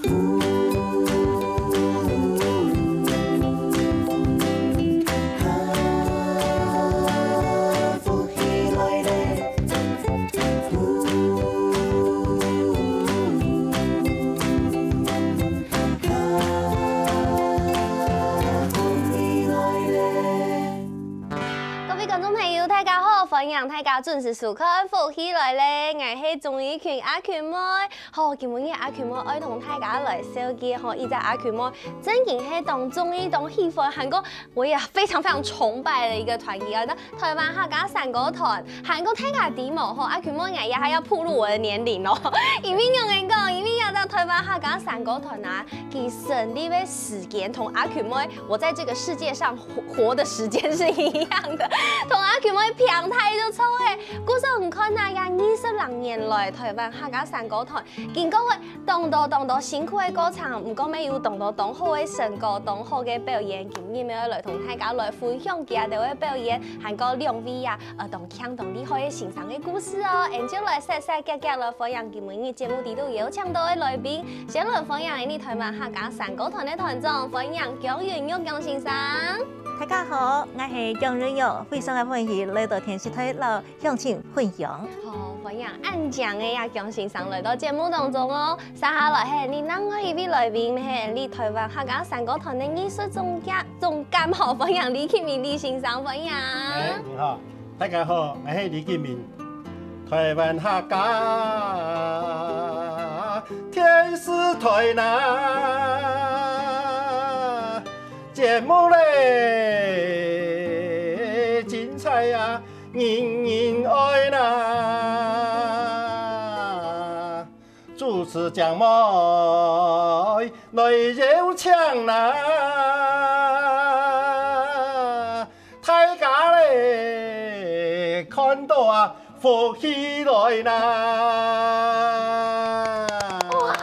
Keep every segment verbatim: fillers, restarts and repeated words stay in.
各位觀眾朋友，大家好，歡迎大家準時收看《福氣來了》，𠊎係鍾怡群阿群妹。好，今晡日阿群妹愛同大家來紹介吼，一隻阿群妹真經係當中意、當喜歡，還過我也非常非常崇拜的一個團體啊，叫台灣客家山歌團。還過大家知無吼，阿群妹𠊎也還要暴露我的年齡哦。因為仰般講，因為這隻台灣客家山歌團啊，佢成立的時間同阿群妹，我在這個世界上活活的時間是一樣的，同阿群妹平大就著誒。故所你看啊，這二十零年來，台灣客家山歌團 經過當多當多辛苦个過程，毋過乜有當多當好个成果，當好个表演。今日乜愛來同大家來分享佢兜个表演，還過兩位啊，呃，當強當厲害个先生个故事哦。𠊎就來煞煞遽遽來歡迎今晡日節目裡肚邀請到个來賓，先來歡迎𠊎俚台灣客家山歌團个團長，歡迎姜雲玉姜先生。大家好，𠊎係姜雲玉，非常个歡喜來到電視台摎鄉親分享。好，歡迎恁靚个呀，姜先生來到節目當中哦。接下來係你另外一位來賓，係你台灣客家山歌團个藝術總監，總監吼，歡迎李啟明李先生，歡迎。哎，你好，大家好，𠊎係李啟明，台灣客家電視台啦，節目咧，精彩啊！ 人人愛啦，主持靚妹來邀請啦，大家咧看到啊，福氣來啦。哇，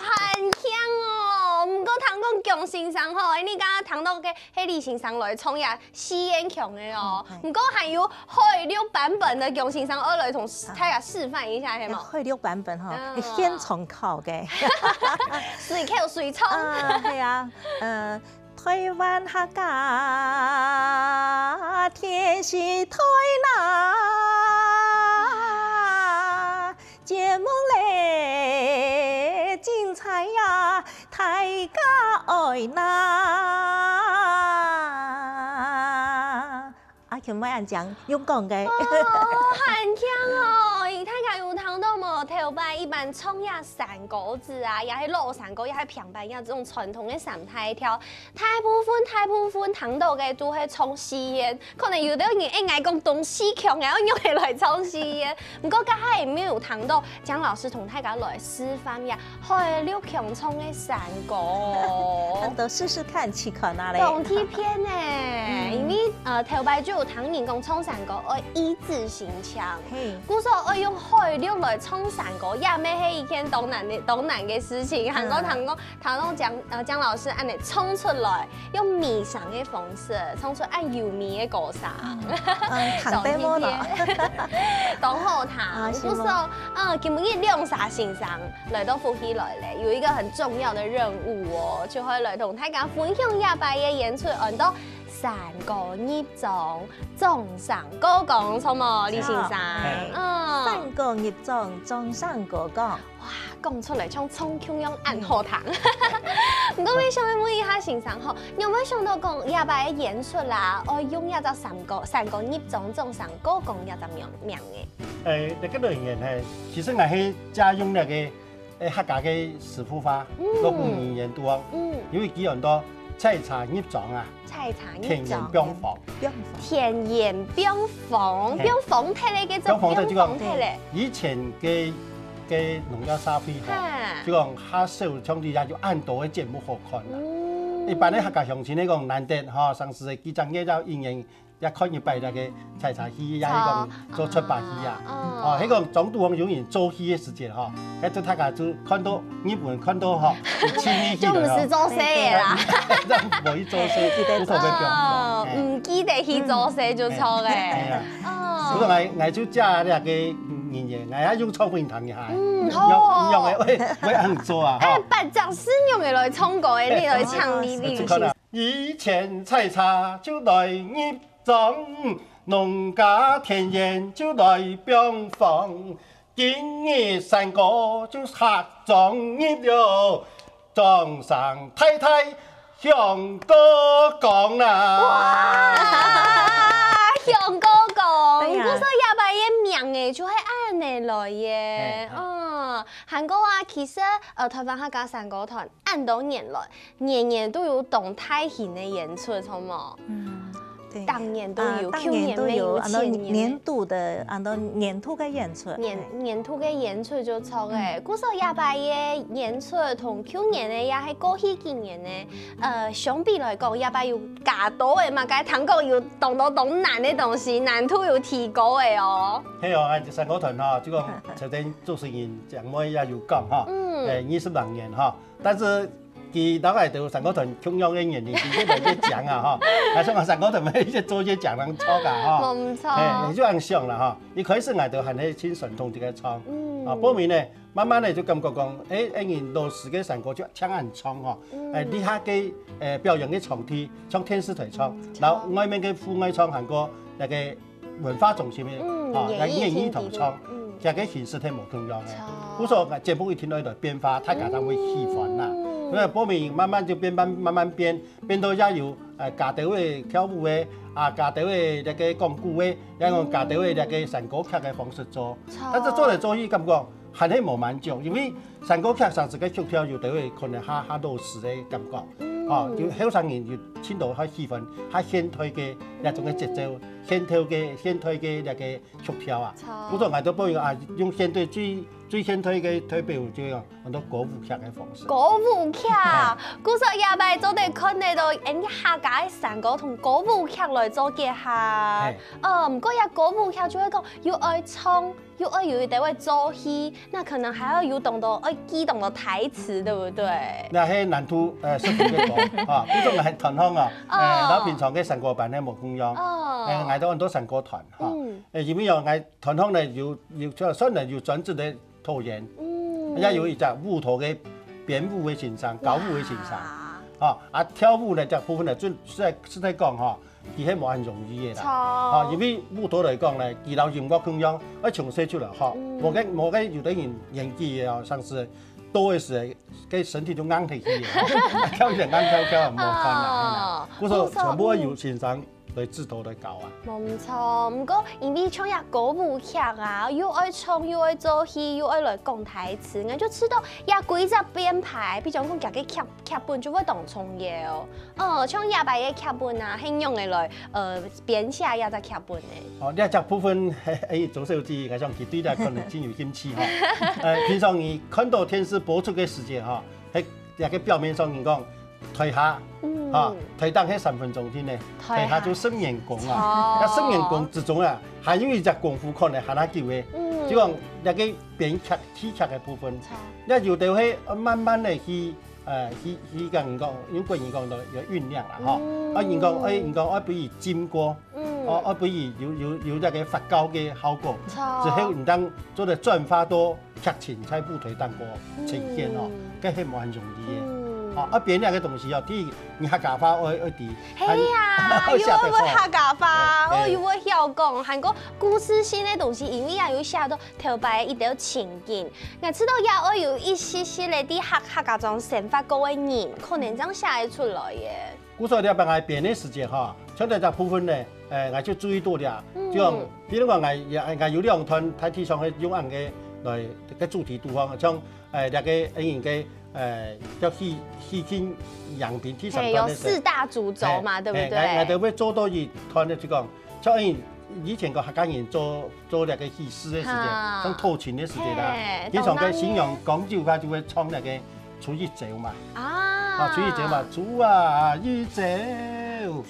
還慶哦！毋過聽講姜先生吼，你剛剛聽到个係李先生來唱呀， 四縣腔个哦。嗯，係。毋過還有海陸版本个，姜先生愛來同大家示範一下，係無？海陸版本吼，啊。係現場考个。隨口隨唱。啊，係啊，呃，台灣客家電視台啦，節目咧精彩呀，大家愛啦。 阿群妹恁靚，用講个。哦，還慶哦！大家有聽到無？頭擺一般唱這山歌仔啊，也係老山歌，也係平板，也係這種傳統个三大調，大部分大部分聽到个都係唱四縣，可能有兜人會講東四腔，愛仰般來唱四縣。毋過，這下也無聽到 姜老師同大家來示範呀，海陸腔唱个山歌。咱都試試看，試看啊咧。當特別呢，嗯。因為，呃，頭擺就有聽人講唱山歌愛意志心強，嘿。故所愛用海陸來唱山歌，也乜係一件當難个，當難个事情。還過，嗯。聽講，聽講姜，呃，姜老師恁樣唱出來， 用美聲个方式，唱出恁優美个歌聲。嗯，嗯，聽得無咯。當特別，當好聽。啊，是無？故所，嗯，今晡日兩儕先生來到福氣來了，有一個很重要的任務哦，就會來同大家分享這擺个演出，安到山歌入莊，掌聲高光，著無，李先生？著。嘿。嗯。山歌入莊，掌聲高光。 哇，講出來像唱腔樣恁好聽。毋過，𠊎想問一下先生吼，你有無想到講，這擺个演出啦，愛用這隻山歌，山歌入莊，掌聲高光這隻名，名个？誒，這個來源嘿，其實𠊎係借用那個，誒，客家个師傅話，嗯。老古人言都講，嗯。因為佢講到採茶入莊啊， 採茶入莊。田園放荒。放荒。田園放荒，嘿。放荒忒咧，該種放荒忒就講，放荒忒咧。以前个，个農業社會吼，哈。就講較少像這下有恁多个節目好看啦。嗯。一般个客家鄉親來講，難得吼，常時个幾隻月到一年，也看一擺那個採茶戲，也係講做出把戲啊。著。嗯。哦，該個中途有人做戲个時節吼，該就大家就看到日本看到吼，有趣味戲了吼。就毋使做事个啦。無去做事，無特別講。哦，嘿。毋 記得去做事就著咧。嗯，嘿啊。哦。所以𠊎，𠊎就借這個，嗯，人个，𠊎也用唱分你聽一下。嗯，好哦。用个，會會恁做啊，哎，哈。八隻字用个來唱歌个，你來唱你你就看啊。以前採茶就來入莊，農家田園就來放風。今日山歌就客庄入了，莊上太太 香哥講啦。哇，香哥講，哎呀。故所這擺个名仔就係恁仔來个。嘿，嘿。哦，還過啊，其實，呃，臺灣客家山歌團恁多年來，年年都有當大型个演出，著無？嗯，對。逐年都有，啊，逐年都有，舊年乜有，恁多前年乜。年度个，恁多年度个演出，年，嘿。年度个演出就著个。嗯。故所這擺个演出同舊年个也係過去幾年个 呃，相比來講，這擺有加多个嘛，該聽講有當多當難个東西，難度有提高个哦。係哦，𠊎山歌團哈，就講頭先主持人蔣妹也有講哈，嗯。誒，二十零年哈，但是佢摎𠊎兜山歌團共樣个年齡，佢越來越強啊哈。啊，像𠊎山歌團乜越做越強，人著啊哈。無錯。誒，你就恁想啦哈，一開始𠊎兜還係盡傳統這個唱，嗯。啊，後面呢， 慢慢个就感覺講，誒，誒，人老式个山歌就聽恁唱吼，嗯。誒，這下个，誒，表演个場地，像電視臺唱，嗯，然後外面个戶外唱還過該個文化中心个，嗯，吼，演藝廳該演藝廳唱，地方，嗯。這個形式係無共樣个。著。故所節目一定愛來變化，大家正會喜歡啦。嗯。因為報名慢慢就變，慢，慢慢變，變到也有，誒，加兜个跳舞个，啊，加兜个該個講古个，也有加兜个該個山歌劇个方式做。著。但是做來做去，感覺 還係無滿足，因為山歌劇上次个曲調有兜位可能較，較老式个感覺，嗯。哦，就後生人有聽到較喜歡較現代个那種个節奏，現代个，現代个那個曲調啊。著。故所𠊎兜報名啊，用現代最，最現代个代表就用很多歌舞劇个方式。歌舞劇啊，嘿。故所這擺做得看得到，恁客家个山歌同歌舞劇來做結合。嘿。哦，毋過這歌舞劇就會講又愛唱， 又愛有一兜个做戲，那可能還要有當多，愛記當多台詞，對不對？那係難度，呃，十分个高，哈，不過𠊎團項啊，哦。呃，摎平常个山歌班係無共樣，哦。呃，𠊎兜很多山歌團，哈。嗯。呃，因為哦，𠊎團項呢，有，有，就算呢，有專職个導演，嗯。也有一隻舞蹈个編舞个先生，教舞个先生，哇。啊，啊，跳舞呢，這部分呢，就實在，實在講哈， 其實無恁容易个啦。著。啊，因為舞蹈來講呢，佢摎音樂共樣，愛從細就來學。嗯。無个，無个有兜人年紀个哦，像是多个時，个身體就硬忒去个，跳一下硬跳跳，無看啦。哦。故所全部愛有先生來指導來教啊。無錯，毋過因為像這歌舞劇啊，又愛唱，又愛做戲，又愛來講台詞，𠊎就知道這規隻編排，比如講，佢个劇，劇本就會當重要。 哦，像這擺个劇本啊，係仰仔來，呃，編寫這隻劇本呢？哦，這隻部分，嘿，嘿，鍾小姐，𠊎想佢對這可能真有興趣哈。呃，平常你看到電視播出个時節哈，嘿，這個表面上人講，臺下，嗯。哈，臺頂係三分鐘定呢，臺下。臺下就十年功啊。哦。該十年功之中啊，還有一隻功夫可能還較久个。嗯。就講這個編劇、戲劇个部分，著。該有兜係慢慢个去 呃，去，去講人講，用國語講到有醞釀啦，吼。嗯。啊，人講，哎，人講愛分佢浸過，嗯。哦，愛分佢有，有，有這個發酵个效果，著。之後你正做得轉化到劇情在舞台當中呈現哦，嗯。該係無恁容易个。嗯。哦，啊，編這個東西哦，第一，你客家話愛，愛知，係啊，愛寫得好。又愛會客家話，嘿，嘿。哦，又愛曉講，還過故事性个東西，因為也有寫到頭擺一兜情景， 𠊎知道也愛有一息息个在客，客家庄生活過个人，可能正寫得出來个。故所這擺𠊎編个時節吼，像這隻部分呢，誒，𠊎就注意到了，嗯。就講，比如講𠊎，𠊎有兩段大體上係用恁个來个主題地方，像，誒，這個恩人个，誒，叫喜，喜慶迎賓第三段个時，嘿，有四大主軸嘛，嘿，對不對？嘿，𠊎，𠊎就會做到一段个，就講，像恩人以前个客家人做 做這個喜事个時間，哈。像討親个時間啦，嘿，經常个新娘講究个就會唱那個初一朝嘛。啊。啊，初一朝嘛，初啊一朝。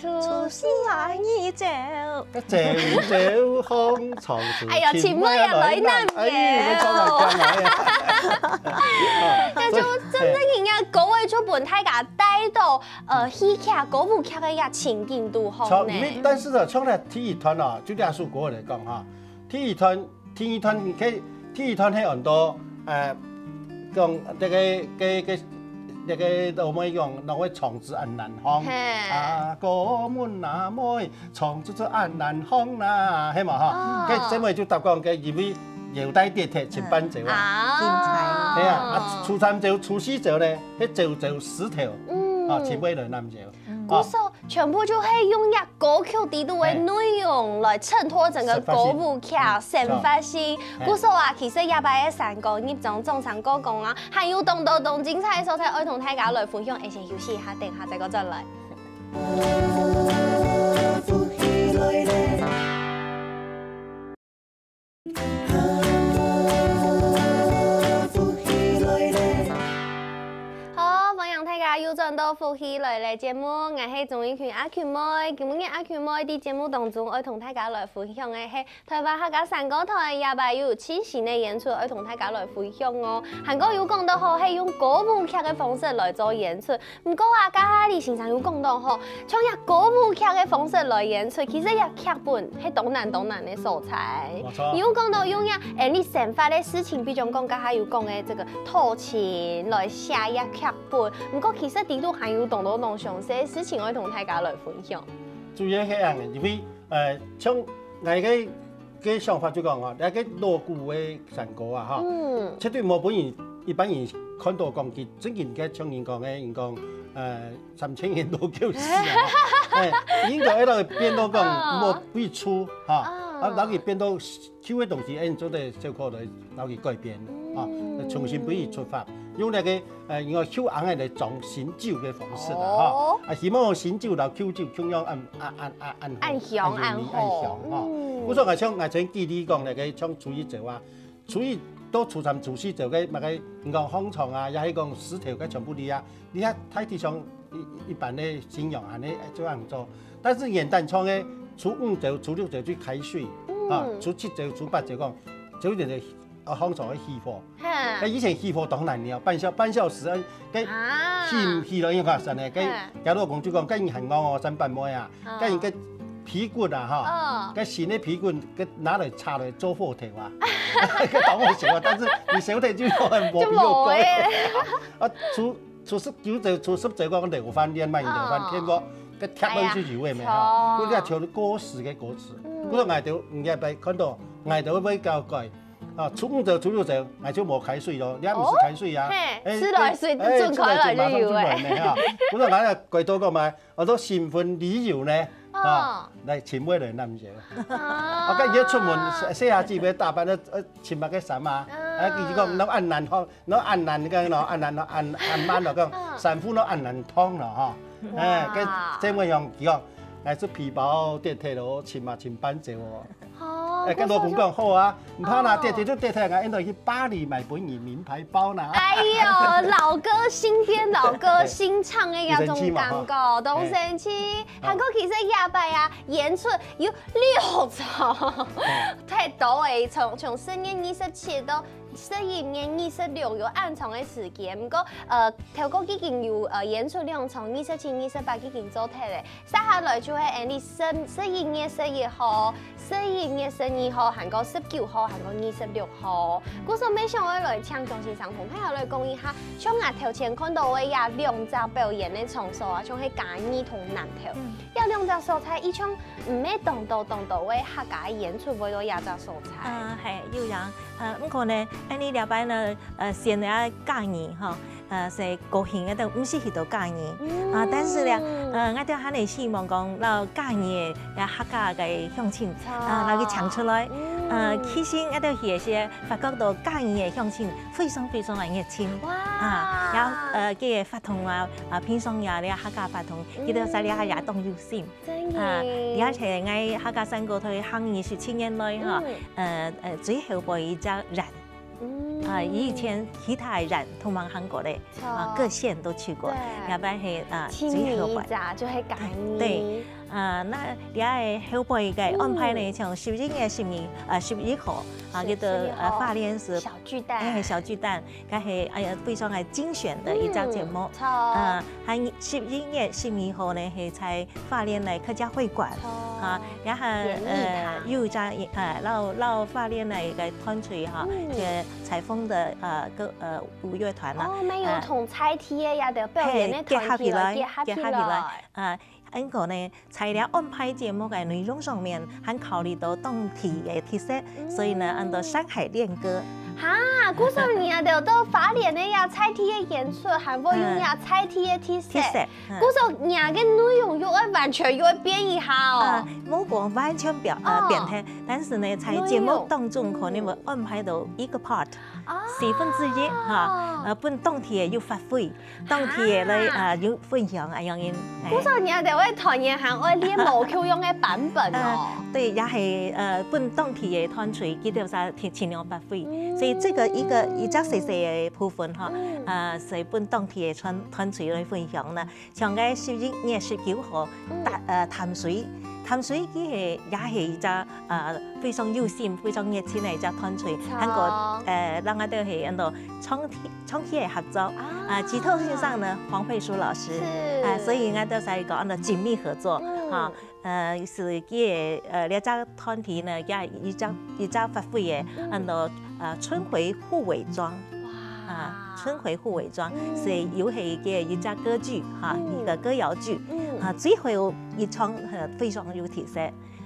初四啊二朝。該朝朝紅長樹，哎呀，親妹啊，來南哎，要唱到這樣啊，哎呀。該就真正人家歌會就分大家帶到，呃，戲劇、歌舞劇个一個情景肚項呢。唱，因為，但是呢，唱了第一段啊，就這首歌來講哈，第一段第二段，該第二段係安到，呃，講這个，該，該，這个老妹講，老妹唱子恁難放，嘿。啊，哥們啊妹，唱子就恁難放啦，係嘛哈？哦。該姊妹就答講，該因為腰帶跌忒，尋伴奏啊。啊。精彩。係啊，啊，初三奏、初四奏呢，係奏奏獅頭，嗯。啊，尋未來男友。嗯。啊。故所 全部就係用這歌曲裡肚个內容來襯托整個歌舞劇生活性。故所啊，其實這擺个山歌入場總唱歌講啊，還有當多當精彩个所在，愛同大家來分享，而且休息一下，等下再過轉來。好，歡迎大家又轉到福氣來了節目，𠊎係鍾意群阿群妹。今日阿群妹在節目當中愛同大家來分享个係台灣客家山歌團這擺有盡新个演出，愛同大家來分享哦。還過有講到吼，係用歌舞劇个方式來做演出， 毋過啊，頭下李先生有講到吼，像這歌舞劇个方式來演出，其實這劇本係當難當難个所在。無錯。你有講到用這，欸，你生活个事情，比如講頭下有講个這個偷情來寫這劇本，毋過其實裡肚還有當多當詳細个事情愛同大家來分享。主要係恁樣，因為，呃，像𠊎个，个想法就講吼，這个老古个山歌啊，吼，嗯。絕對無分人，一般人看到講佢正經个像人講个，人講，呃， 三千年老狗屎啊！哎，應該愛摎佢變到講，哦。莫會出哈，哦。啊，摎佢變到舊个東西，哎，你做得小可來摎佢改變啊，嗯。重新分佢出發，用那個，呃，用舊紅个來裝新酒个方式啦，哈。哦。啊，希望新酒摎舊酒共樣恁，恁，恁，恁，恁，恁香，恁有味，恁好。恁香哈。嗯。故所𠊎像，𠊎像舉例講，那個像初一節啊， 初一到初三、初四就該麼个，你講放長啊，也係講獅頭該全部哩啊，你看大體上一，一般个信仰恁呢就恁做。但是元旦唱个初五就、初六就去開水，嗯。啊，初七就、初八就講，就有點个，呃，放長个起火。哈。該以前起火當難了，半小，半小時，呃，該啊。起，起了應該算呢，該哈。假如講就講，該你還戇哦，三八妹啊， 啊。該人个皮骨啊，哈，哦。該新个皮骨，該拿來插來做火頭啊。該當好笑啊，但是你燒忒就很無必要講。就無个。啊，初，初十九就，初十就講流飯，連滿流飯，哦。騙過，該貼落去油个咩，哈。哦。有點像過時个歌詞。嗯。不過𠊎兜，你也別看到，𠊎兜會搞改。啊，初五就、初六就，𠊎就無開水咯，你也毋使開水啊。哦，嘿，哎，吃來水，哎，準開來就有哎。吃來水馬上就來呢，哈。不過𠊎也改到講嘛， 我都新婚旅遊呢，哦。啊，來尋未來男友。啊。啊，該你要出門，細，細下子要打扮，呃，呃，尋麼个衫啊？嗯。啊，佢就講，喏，恁難吼，喏，恁難个喏，恁難喏，恁，恁慢喏，講，啊。衫褲喏，恁難燙了哈。哇。哎，該姊妹樣，佢講，𠊎係皮包跌忒咯，尋啊尋伴奏哦。 哦，哎，跟老公講好啊，毋怕啦，哦。跌忒就跌忒，𠊎應該去巴黎買分你名牌包啦。哎喲，老歌新編，老歌新唱个那種感覺，有生趣嘛，哈。當生趣。哎。還過其實這擺啊，演出有六場，哎。忒多欸，從，從十月二十七到十一月二十六有恁長个時間。毋過，呃，頭過已經有，呃，演出兩場，二十七、二十八已經做忒了。 接下來就係恁呢十，十一月十一號、十一月十二號，還過十九號，還過二十六號。故所乜想愛來請鍾先生同大家來講一下，像𠊎頭前看到个這兩隻表演个場所啊，像係嘉義同南投。嗯。這兩隻所在，以前毋係當多當多个客家个演出會到這隻所在。嗯，係，有影。呃，毋過呢，恁呢這擺呢，呃，選了嘉義吼， 呃，係高興，𠊎兜毋識去到嘉義。嗯。啊，但是呢，呃，𠊎兜還係希望講，摎嘉義个，呃，客家个鄉親，啊，摎佢請出來。嗯。呃，其實𠊎兜去个時，發覺到嘉義个鄉親非常非常个熱情。哇。啊，然後，呃，佢个活動啊，啊，平常也這客家活動，佢兜在這也當有心。真个。啊，而且𠊎客家山歌隊行二十七年來哈，嗯。呃，呃，最後尾一隻人。嗯。啊，以前其他个人通常韓國个，啊，各縣都去過，這擺係，啊，最後擺。就係講，對，啊，那這个後背个安排呢，像十一月十二，呃，十一號，啊，叫做，呃，花蓮市，小巨蛋。哎，小巨蛋，該係，哎呀，非常个精選个一隻節目。嗯，著。啊，還十一月十二號呢，係在花蓮个客家會館，著。啊，然後，演藝廳。呃，有一隻，呃，老，老花蓮个一個團隊哈，嗯。這採風个，呃，个，呃， 五月團啊。哦，乜有同在地个這兜表演个團體來結合起來，結合起來。啊，恁樣呢，在這安排節目个內容上面，還考慮到當地个特色，所以呢，安到山海戀歌。哈，故所你這兜到花蓮个這在地个演出，還會用這在地个特色。特色，嗯。故所你个內容又愛完全又愛變一下哦。啊，無講完全變，呃，變化，但是呢，在節目當中可能會安排到一個part，四分之一哈，呃，分當地个有發揮，當地个來，啊，有分享，恁樣。故所你這兜个團員還愛練無共樣个版本哦。啊，對，也係，呃，分當地个團隊佢兜儕盡，盡量發揮。所以這個一個，一隻細細个部分哈，啊，所以分當地个團，團隊來分享呢。 像該十一月十九號，嗯。淡，呃，淡水，淡水佢係，也係一隻，呃，非常有心、非常熱情个一隻團隊。著。還過，呃，𠊎兜係安到長期，長期个合作。啊。啊，吉他先生呢，黃佩書老師。是。啊，所以𠊎兜係講安到緊密合作，嗯。哈。 呃，係佢个，呃，這隻團體呢，佢一隻，一隻發揮个，安到，呃，春回滬尾莊。哇。啊，春回滬尾莊，所以又係佢个一隻歌劇，哈，一個歌謠劇。嗯。啊，最後一場，呃，非常有特色，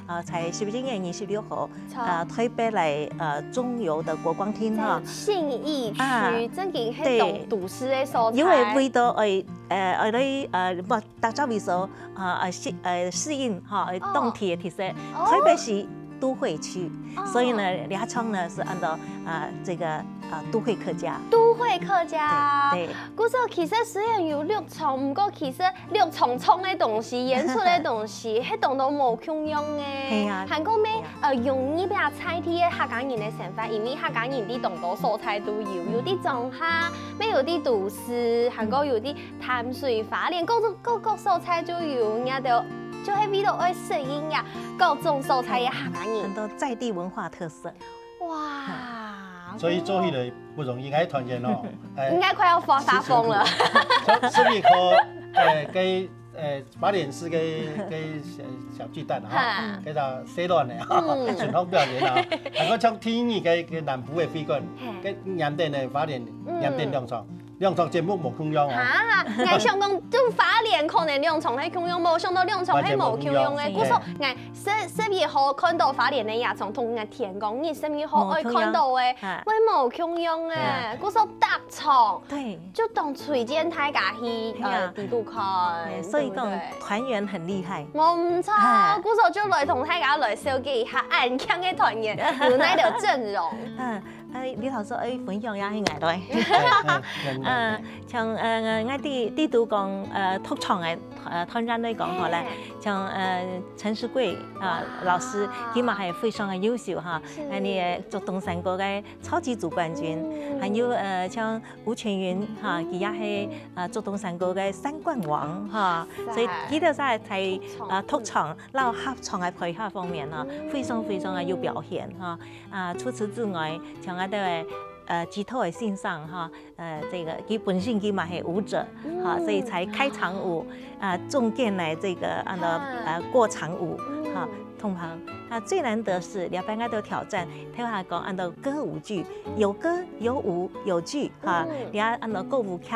啊，在十一月二十六號，啊，特別來，呃，中油的國光廳哈。在信義區，啊，正經係當都市个所在。對。因為為到愛，呃，愛來，呃，不， 大家為所，啊，呃，適，呃，適應哈，呃，當地个特色，特別是都會區，所以呢，這場呢係安到，啊，這個，啊，都會客家。都會客家。對，對。故所其實雖然有六場，毋過其實六場唱个東西、演出个東西，係當多無共樣个。係啊。還過乜，呃，融入這在地个客家人个生活，因為客家人在當多所在都有，有在庄下，乜有在都市，還過有在 淡水、花蓮，各種，各，各所在就有，人家都，就係為了愛適應呀，各種所在个客家人。很多在地文化特色。哇，所以做起來不容易，𠊎團員哦，哎，應該快要發，發瘋了。十一號，哎，該，哎，花蓮市个，个小，小巨蛋哈，哈。該个細卵个哈，嗯。順風表演啊，還有像第二个，个南部个會館，嘿。該原點个花蓮，嗯。原點兩場。 兩場節目無共樣哦。哈，𠊎想講，就花蓮可能兩場係共樣，無想到兩場係無共樣个。完全無共樣。故所，嘿。𠊎十，十一號看到花蓮个夜場，同𠊎天光日十一號愛看到个，無共樣。哈。會無共樣个。嗯。故所逐場，對。就當推薦大家去，呀。呃，底肚看，對，所以講，對不對？團員很厲害。無錯，哈。故所就來同大家來紹介一下恁強个團員，有哪兜陣容。嗯。 哎，李老師，哎，分享一下，係𠊎來。哎，哎，嗯，像，呃，𠊎在，在都講，呃，獨唱个，呃，團員來講好了，嘿。像，呃，陳世貴，啊，哇。老師，佢嘛還非常个優秀哈，是。哎，你个竹東山歌个超級組冠軍，嗯。還有，呃，像吳泉雲哈，佢也係，呃，竹東山歌个三冠王哈，哇塞。所以佢兜在，在，獨唱。呃，獨唱，然後合唱个配合方面哈，嗯。非常非常个有表現哈。 啊，除此之外，像𠊎兜个，呃，吉他个先生哈，呃，這個佢本身佢嘛係舞者，哈，嗯。所以在開場舞，啊，中間來這個，啊，哈。呃，過場舞，嗯。哈，通常。啊，最難得是，這擺𠊎兜挑戰，頭下講安到歌舞劇，有歌有舞有劇，哈，嗯。這安到歌舞劇，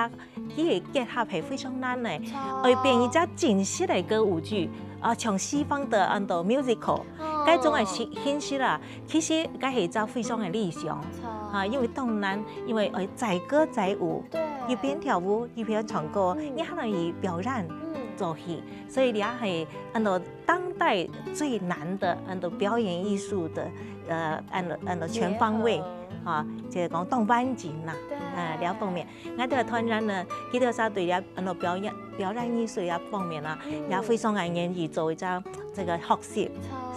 佢个結合係非常難个，著。愛變一隻真實个歌舞劇，啊，像西方个安到musical，哦。該種个形，形式啊，其實該係一隻非常个理想，著。啊，因為當難，因為愛載歌載舞，對。一邊跳舞一邊唱歌，嗯。你還愛表演，嗯。做戲，所以這係安到當代最難个安到表演藝術个，呃，安到，安到全方位，結合。啊，就係講當完整啦，對。呃，這方面。 𠊎兜个團員呢，佢兜儕對這安到表演，表演藝術這方面啊，也非常个願意做一隻這個學習。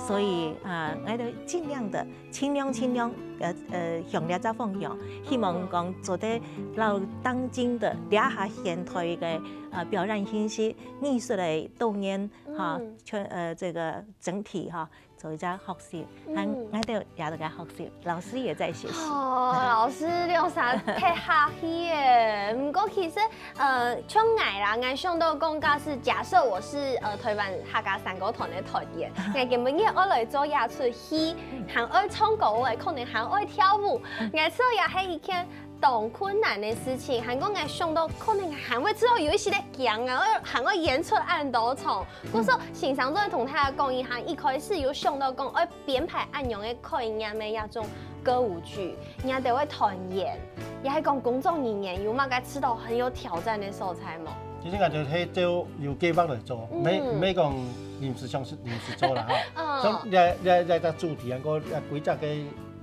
所以啊，𠊎兜盡量个，盡量盡量呃呃向這隻方向，希望講做得摎當今个這下現代个呃表演形式、藝術个多元哈，全呃這個整體哈，做一隻學習，還𠊎兜也在該學習，老師也在學習。哦，老師兩儕忒客氣耶。毋過其實呃，像𠊎啦，𠊎想到講，假使假設我是呃台灣客家山歌團个團員，𠊎今晡日愛來做這齣戲，還愛唱歌，𠊎可能還愛跳舞，𠊎知也係一件當困難个事情，還過𠊎想到可能還會知道有一些个驚啊，還愛演出恁多場。故所先生做得同大家講一下，一開始有想到講愛編排恁樣个概念个這種歌舞劇，你兜个團員，也係講工作人員有麼个試著很有挑戰个所在無？其實𠊎就係照有計畫來做，毋係毋係講臨時想臨時做啦哈。像這這這隻主題啊，个規隻个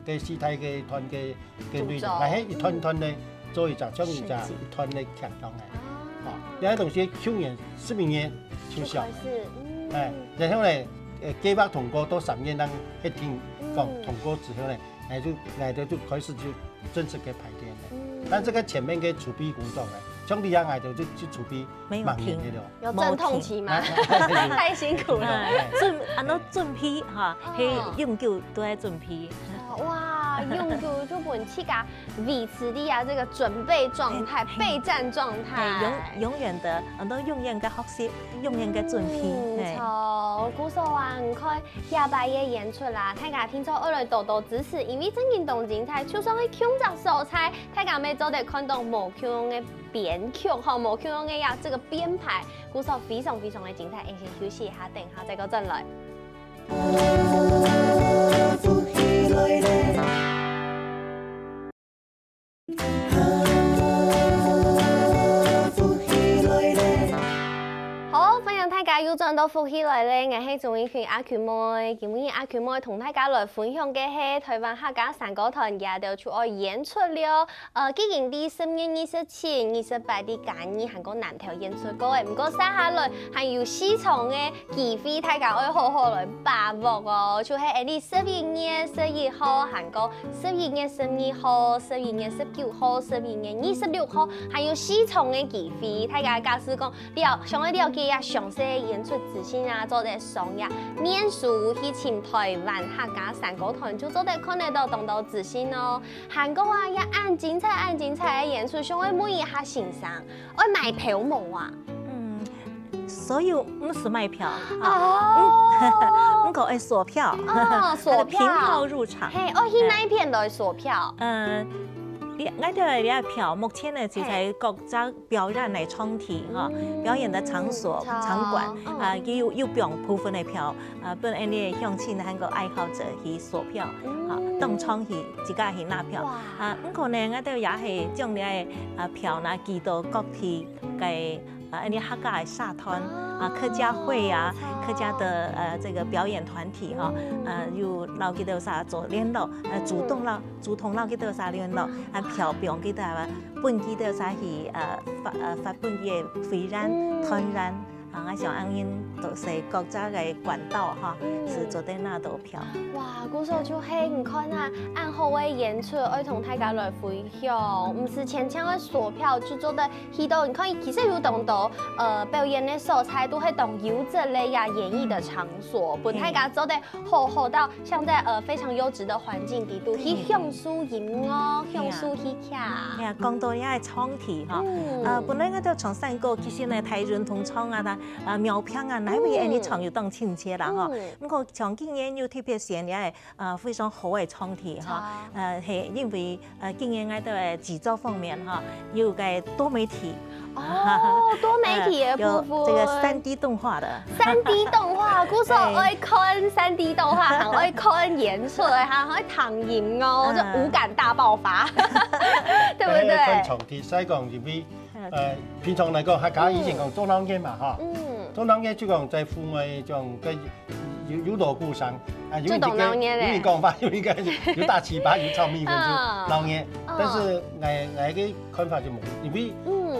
个四大个團个个內容，𠊎係一團團个做一隻，像一隻一團个劇場个。哦，這東西去年十一月就想，哎，然後呢，呃，計畫通過到三月正核定，講通過之後呢，𠊎就𠊎兜就開始就正式个排練了。但這個前面个籌備工作呢，像這樣𠊎兜就就籌備蠻嚴个了。有陣痛期嗎？太辛苦了。準，恁樣準備哈，係永久都在準備。哇，永久就分自家維持的啊，這個準備狀態、備戰狀態。永永遠的，很多永遠个學習，永遠个準備。嗯，著，故所啊，你看下擺个演出啦，大家聽說愛來多多支持，因為正經當精彩，就算係共隻所在，大家也做得看到無共樣个編曲吼，無共樣个呀，這個編排，故所非常非常个精彩，𠊎先休息一下，等一下再過轉來。好，歡迎大家又轉到福氣來了，𠊎係鍾意去阿群妹，今日阿群妹同大家來分享个係台灣客家山歌團佢兜就愛演出了。呃，既經在十月二十七、二十八在嘉義還過南投演出過个，毋過接下來還有四場个機會，大家愛好好來把握哦。就係在十一月十一號，還過十一月十二號、十一月十九號、十一月二十六號，還有四場个機會。大家假使講了想愛了解一下詳細个演出資訊啊，做得上這面書去尋台灣客家山歌團，就做得看得到當多資訊哦。 還過啊，這恁精彩、恁精彩个演出，想愛問一下先生，愛買票無啊？嗯，所有毋使買票啊。哦，毋過愛索票，哦，索票，憑票入場。嘿，愛去哪片來索票？嗯，你，𠊎兜个這票目前呢，就在各隻表演个場地哈，表演个場所、場館啊，佢有有放部分个票。 啊，分𠊎兜鄉親還過愛好者去索票，啊，當場去自家去拿票。啊，毋過呢，𠊎兜也係將這个啊票呢寄到各地个啊，𠊎兜客家个社團啊，客家會啊，客家的呃這個表演團體哈，呃，有摎佢兜儕做聯絡，呃，主動摎主動摎佢兜儕聯絡，啊，票放佢兜啊，分佢兜儕去呃發呃發分佢个會員、團員。 啊，𠊎想恁樣都係各家个管道哈，係做得拿到票。哇，故所就係你看啊，恁好个演出，愛同大家來分享，毋使錢錢个索票就做得去到。你看，其實有當多呃表演个所在，都係當優質个呀演藝个場所，分大家做得好好到像在呃非常優質个環境底肚去享受音樂，享受戲劇。哎呀，講到這个場地哈，呃，本來𠊎兜唱山歌，其實呢，大運同場啊，啊，苗坪啊，哪位恁樣唱又當親切啦哈。毋過像今年又特別選這个呃非常好个場地哈，呃，係因為呃今年𠊎兜个製作方面哈，有个多媒體。 哦，多媒體个部分，這個三D動畫的。三D動畫，故所愛看三D動畫，還愛看演出，還愛聽音樂，就五感大爆發，對不對？看場地，所以講因為呃，平常來講，客家以前講做鬧熱嘛哈，嗯，做鬧熱就講在戶外種个有有鑼鼓聲，啊，有人就講有人講法，有人講有打粢粑，有炒米粉就鬧熱。但是𠊎𠊎个看法就無，因為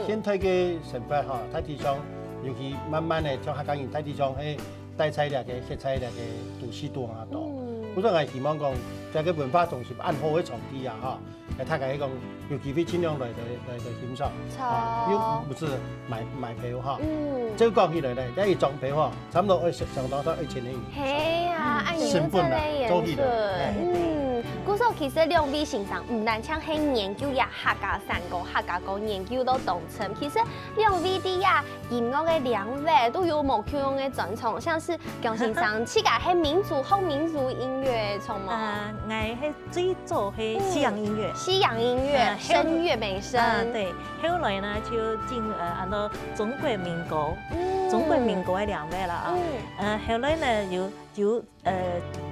現代个生活哈，大體上尤其慢慢个像客家人大體上，誒，帶在這个，歇在這个都市當中啊，都。嗯。故所𠊎希望講，這个文化中心恁好个場地啊，吼， 誒，大家講有機會盡量來，來，來，來欣賞。著。啊，又毋使買，買票哈。嗯。照講起來呢，這一張票哈，差不多愛相，相當少一千个銀。係啊，嗯。恁有成本啊，做起來。誒。嗯，故所其實兩位先生毋單淨係研究這客家山歌、客家歌研究到當深，其實兩位在這音樂个領域都有無共樣个專長，像是姜先生自家係民族，學民族音樂，著無？啊，𠊎係最早係西洋音樂。嗯，西洋音樂，呃，後，聲樂美聲。啊，對，後來呢，就進，呃，安到中國民歌，嗯。中國民歌个領域了啊。嗯。呃，後來呢，有，有，呃，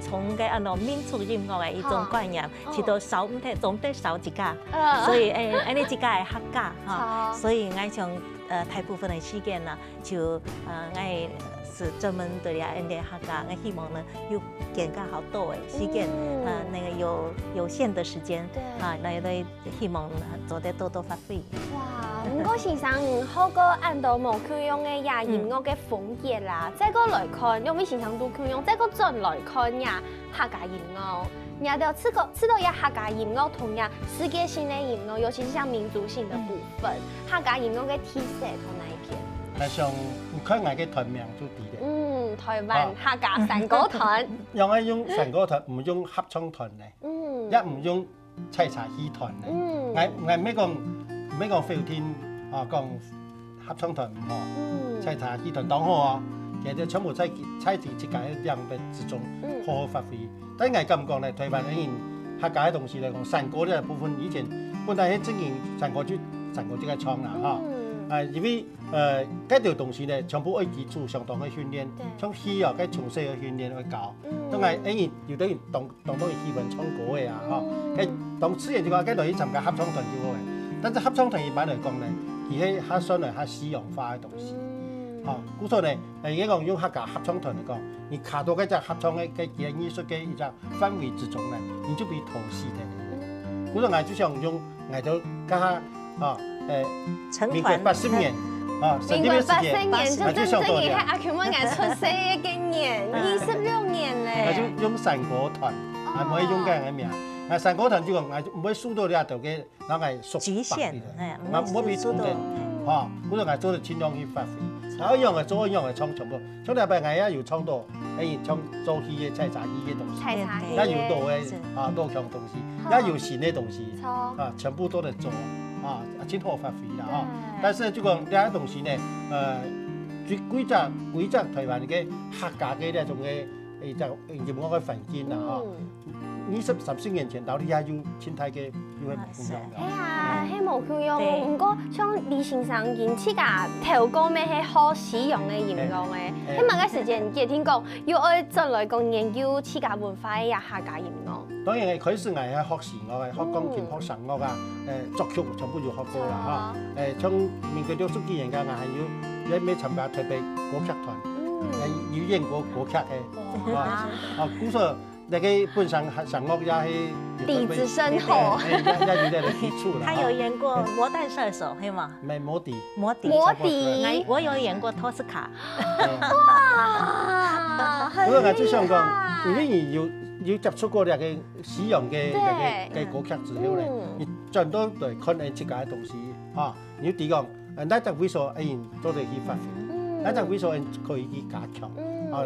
從該安到民族音樂个一種觀念，好。去到少，毋得，總得少自家。嗯。所以，誒，恁呢自家个客家，哈。好。所以，𠊎想，呃，大部分个時間呢， 就，呃，𠊎係專門對這恁个客家，𠊎希望呢，有更加好多个時間，嗯。呃，那個有，有限的時間，對。啊，來，來，希望做得多多發揮。哇，毋過先生，你學過恁多無共樣个這音樂个風格啦，嗯。再過來看，兩位先生都共樣，再過轉來看這客家音樂，你兜試過，試著這客家音樂同這世界性个音樂，尤其是像民族性的部分，嗯。客家音樂个特色同哪一片？ 𠊎想，你看𠊎个團名就知了。嗯，台灣客家山歌團。仰會用山歌團，毋用合唱團呢？嗯。也毋用採茶戲團呢？𠊎，𠊎毋係講，毋係講否定啊，講合唱團毋好，採茶戲團當好啊，佢兜全部在，在自家个領域之中好好發揮。但𠊎敢講呢，台灣个人客家个東西來講，山歌這部分以前本來係正經山歌就，山歌就該唱啦，哈。啊，因為 呃，該兜東西呢，全部愛基礎相當个訓練，像戲哦，該從細个訓練愛教。當然，因為有兜人當，當中意喜歡唱歌个啊，吼，該當自然就講，該落去參加合唱團就好个。但是合唱團一般來講呢，佢係較算來較西洋化个東西。吼，故所呢，呃，應該講用客家合唱團來講，你卡到該隻合唱个，該个藝術个一隻範圍之中呢，你就被拖死忒了。故所𠊎就想用 𠊎兜該下，啊，誒，民國八十年，啊，民國八十年就正正係阿Q問𠊎出世个年，二十六年咧。𠊎就用山歌團，啊，毋會用該个名。啊，山歌團就講，𠊎就毋會受到這兜个，然後𠊎束縛佇咧，啊，毋會被統治，哈，故所𠊎做得盡量去發揮，然後一樣个做，一樣个唱，全部 像頭擺𠊎也有唱到，誒，唱做戲个、採茶戲个東西，採茶戲个，也有老个，啊，老腔東西，也有新个東西，啊，全部都在做，啊，盡好發揮啦，吼。但是就講這个東西呢，呃，就歸隻，歸隻台灣个客家个這種个，誒，這種音樂个環境啦，吼。 二十、三十年前，到底也有盡大个，有个無共樣个。係啊，係無共樣哦。毋過像李先生佢自家頭過尾係學西洋个音樂个，係麼个時間決定講又愛轉來講研究自家文化个客家音樂？當然，開始𠊎係學西樂个，學鋼琴、學聲樂啊，誒，作曲全部有學過啦，哈。誒，像民國六十幾年間，𠊎還有，也有參加台北歌劇團，誒，有演過歌劇个，啊，啊，故所 該个本身還聲樂也係有底子深厚。誒，也，也有點基礎啦，哈。他有演過《魔彈射手》，係嗎？沒，魔笛。魔笛。魔笛。哎，我有演過托斯卡。哇，很厲害。不過𠊎就想講，因為你有，有接觸過那個西洋个，對。那個，个歌劇之後呢，嗯。你轉到來看你自家个東西，哈，你就知講， 呃，哪隻位所，哎，做得去發揮，嗯。哪隻位所可以去加強。嗯。啊，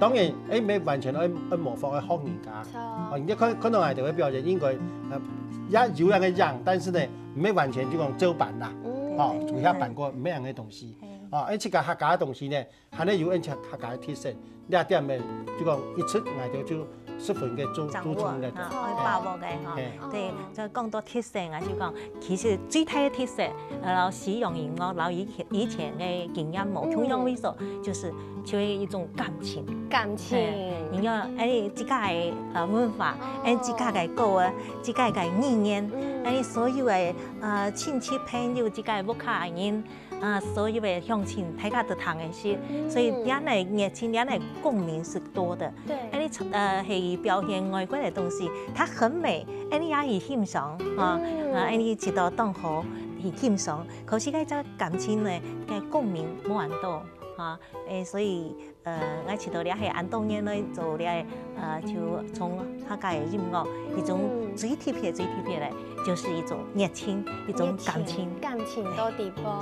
當然，哎，毋係完全愛，愛模仿，愛學人家。著。啊，你看，看到𠊎兜个表演，應該，呃，也有那個樣，但是呢，毋係完全就講照搬啦。嗯。啊，對，對，有遐搬過，對。毋係恁樣个東西。嘿。啊，哎，自家客家个東西呢， 還係有𠊎兜客家个特色。這點呢，就講一直𠊎兜就十分个注，掌握，注重个。啊，愛把握个吼。嘿。對，就講到特色啊，就講其實最大个特色，呃，摎西洋音樂，摎以前，以前个經驗無共樣位所，嗯。就是，就係一種感情。感情。嘿，你看，哎，自家个，呃，文化，哦。哎，自家个歌啊，自家个語言，嗯。哎，所有个，呃，親戚朋友，自家个屋下人， 啊，所有个鄉親，大家都聽得識，嗯。所以這樣个熱情，這樣个共鳴是多的。對。恁樣，呃，係表現外國个東西，它很美，恁樣也欣賞，啊，嗯。啊，恁樣知道當好，去欣賞，可是該隻感情呢，該共鳴無恁多哈。誒，所以呃，𠊎試著這係恁多年來做這，呃，就從客家个音樂，一種最特別、最特別个，就是一種熱情，一種感情。感情到底啵。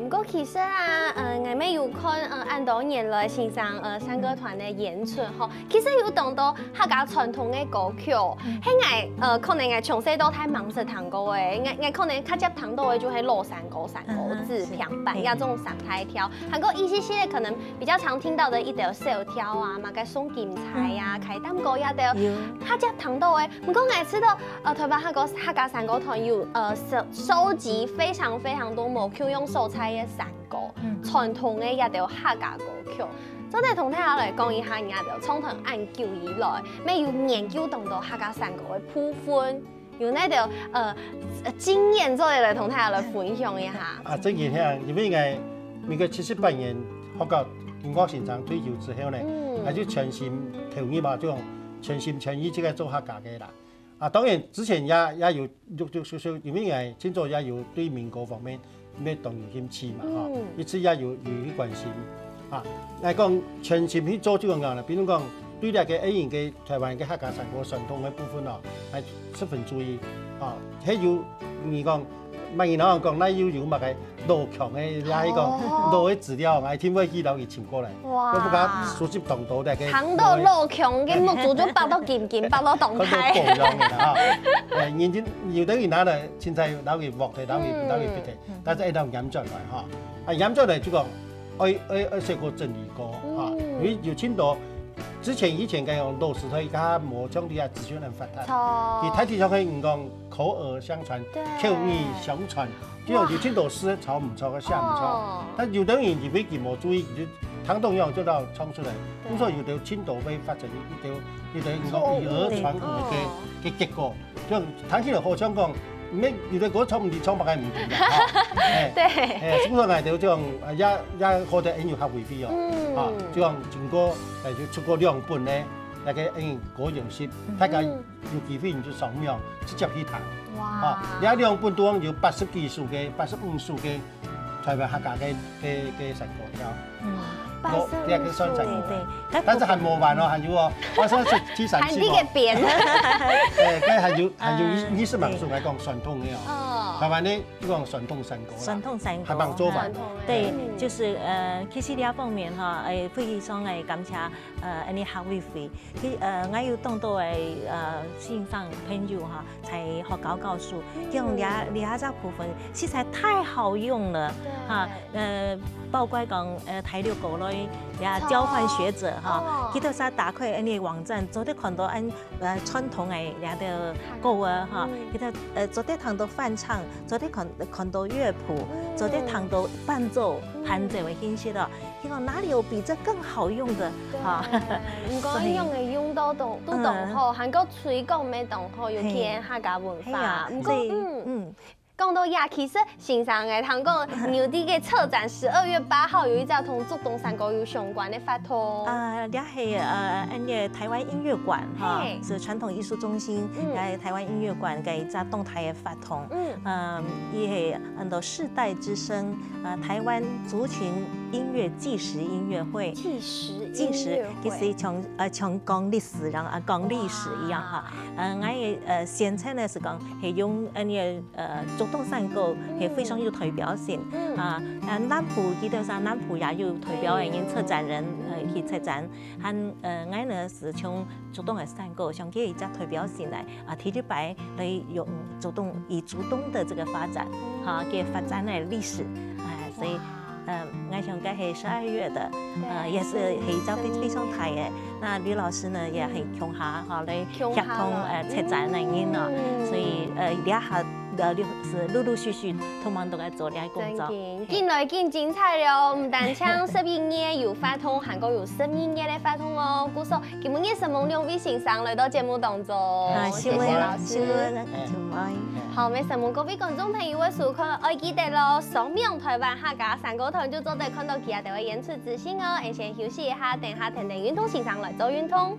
毋過其實啊，呃，𠊎乜有看，呃，恁多年來欣賞，呃，山歌團个演出吼，其實有當多客家傳統个歌曲，係𠊎，呃，可能𠊎從細到大吂識聽過个，𠊎，𠊎可能較接聽到个就係老山歌、山歌仔、平板這種三大調。 還過一些些可能比較常聽到个一兜小調啊，麼个送金釵啊、開擔歌這兜，較接聽到个。毋過𠊎試著，呃，臺灣客家客家山歌團有呃收收集非常非常多無共樣所在个山歌，傳統个這兜客家歌曲。做得同大家來講一下，你這兜創團恁久以來，乜有研究當多客家山歌个部分。 有哪兜呃經驗做得來同大家來分享一下？啊，正經係，因為𠊎民國七十八年學校音樂先生退休之後呢，嗯，𠊎就全心投入嘛，就全心全意這个做客家个啦。啊，當然之前也也有陸陸續續，因為𠊎盡早也有對民歌方面 乜當有興趣嘛吼，一直也有有去關心啊。來講全心去做就講講啦，比如講對這个𠊎人个臺灣个客家山歌傳統个部分哦，來十分注意啊。還有你講，麼人摎講，該又有麼个老腔个，也係講老个資料，𠊎定會去摎佢尋過來。哇，𠊎不過收集當多个。聽到老腔个目珠就擘到金金，擘到當大。看到不一樣个啦哈。誒，認真有的人拿來，凊彩摎佢摸忒，摎佢摎佢鼻忒。 但是愛到嚴重來吼，啊嚴重來就講，愛愛愛寫過整理過哈，因為有盡多之前以前个用老師，所以佢無像這下資訊恁發達，佢大體上係人講口耳相傳，口耳相傳，就講有盡多詩抄毋著个寫毋著，但有兜人因為佢無注意，佢就聽著樣就摎唱出來，所以有兜盡多會發生一兜一兜人講以訛傳訛个个結果。 像聽起來好像講，毋係有个歌唱毋知唱麼个毋知啦，吼。對，誒，所以講𠊎兜這種啊，也也好得恩有客委會哦，啊，就講經過誒就出過兩本呢，那个恩歌吟詩，大家有機會你就上網直接去聽，哇，啊，這兩本當中有八十幾首个，八十五首个 臺灣客家个个个山歌調，嗯，八十五首，這个算山歌，對對，但是還無完哦，還有哦，我說是第三季哦，還有一遍，誒，該還有還有二二十萬首來講傳統个哦，臺灣呢，就講傳統山歌啦，傳統山歌，還吂做完，對，就是呃，其實這方面哈，誒，非常誒感謝呃，恩个客委會， 佢呃，𠊎有當多个呃先生朋友哈，在學校教書，佢講這這隻部分實在太好用了哈，呃，包括講呃大陸過來這交換學者哈，佢兜儕打開恩个網站，做得看到恩呃傳統个這个歌啊哈，佢兜呃做得聽到翻唱，做得看看到樂譜，做得聽到伴奏彈奏个形式咯。 佢講哪裡有比這更好用的？哈，毋過用个用到都都當好，還過推廣乜當好，尤其客家文化。毋過嗯，講到這，其實先生誒，聽講你有在該策展，十二月八號有一隻同竹東山歌有相關个活動。啊，這係呃，恩个臺灣音樂館哈，是傳統藝術中心，在臺灣音樂館个一隻動態个活動。嗯，佢係安到世代之聲。 啊，臺灣族群音樂紀實音樂會。紀實音樂會。紀實，其實像呃像講歷史，然後啊講歷史一樣哈。呃，𠊎个呃宣傳呢係講係用恩个呃竹東山歌係非常有代表性啊。啊，南部佢兜儕南部也有代表个人策展人呃去策展，還呃𠊎呢係從竹東个山歌，像佢一隻代表性來啊，第一擺來用竹東以竹東的這個發展哈，个發展个歷史，哎，所以。 呃，𠊎想該係十二月的，呃，也是係一隻非非常大个。那呂老師呢，也係共下哈來共下協同呃策展个人哦，所以呃這下呃陸是陸陸續續同忙都在做這個工作。緊來緊精彩了，毋單淨十一月有活動，還過有十二月个活動哦。故所今晡日承蒙兩位先生來到節目當中，啊，謝謝老師。好，乜承蒙各位觀眾朋友个收看，愛記得咯，上網臺灣客家山歌團就做得看到佢兜个演出資訊哦。𠊎先休息一下，等下跈等運動先生來做運動。